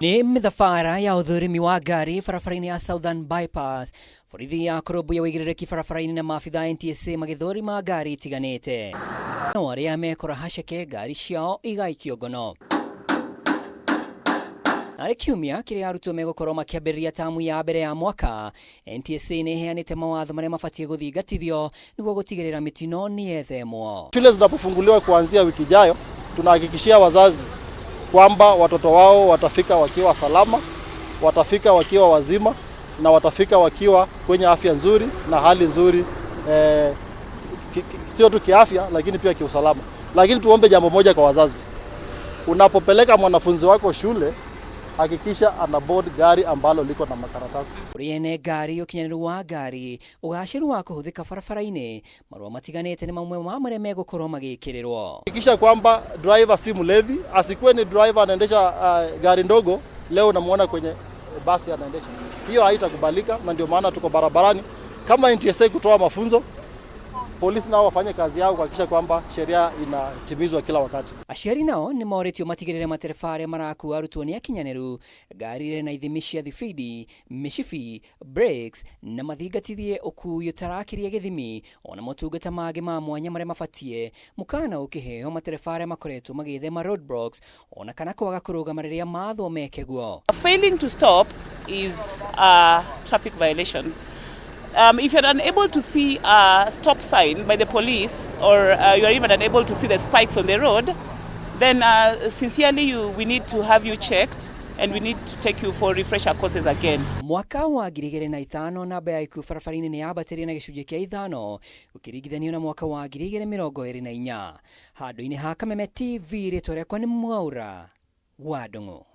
Nĩ mĩthabara ya ũthũrimi wa ngari barabara-inĩ ya Southern Bypass, borithi ya kũrũmbũiya ũigĩrĩrĩki barabara-inĩ na maabitha a NTSA magĩthũrima ngari itiganĩte. No arĩa mekora haceke ngari ciao igaikio ngono. Narĩ kiumia kĩrĩa arutwo megũkorwo makĩambĩrĩria tamu ya mbere ya mwaka, NTSA nĩ ĩheanĩte mawatho marĩa mabatiĩ gũthingatithio nĩguo gũtigĩrĩra mĩtino nĩ yethemwo. Shule zinapofunguliwa kuanzia wiki ijayo, tunahakikishia wazazi kwamba watoto wao watafika wakiwa salama, watafika wakiwa wazima na watafika wakiwa kwenye afya nzuri na hali nzuri eh, sio tu kiafya lakini pia kiusalama. Lakini tuombe jambo moja kwa wazazi, unapopeleka mwanafunzi wako shule hakikisha ana board gari ambalo liko na makaratasi. Kũrĩ ene ngari, ũkinyanĩru wa ngari, ũgacĩru wa kũhũthĩka barabara-inĩ, marũa matiganĩte nĩ mamwe ma marĩa megũkorwo magĩkĩrĩrwo. Hakikisha kwamba driver si mlevi, asikuwe ni driver anaendesha gari ndogo, leo unamuona kwenye basi anaendesha. Hiyo haitakubalika, na ndio maana tuko barabarani kama NTSA kutoa mafunzo, polisi nao wafanye kazi yao kuhakikisha kwamba sheria inatimizwa kila wakati. Aciari nao nĩ morĩtio matigĩrĩre matereba arĩa marakua arutwo nĩ akinyanĩru, ngari irĩ na ithimi cia thibindi, mĩcibi, brakes, na mathingatithie ũkui ũtarakĩria gĩthimi ona motungata mangĩ ma mwanya marĩa mabatiĩ, mũkana ũkĩheo matereba arĩa makoretwo magĩthema roadblocks ona kana kwaga kũrũgama rĩrĩa mathwo meke guo. Failing to stop is a traffic violation. If you're unable to see a stop sign by the police, or you're even unable to see the spikes on the road, then sincerely we need to have you checked and we need to take you for refresher courses again. Mwaka wa 2005 namba ya ikuũ barabara-inĩ nĩ yambatĩrie na gĩcunjĩ kĩa 5 gũkĩringithanio na mwaka wa 2024. Handũ-inĩ ha Kameme TV, rĩtwa rĩakwa nĩ Mwaura wa Ndung'u.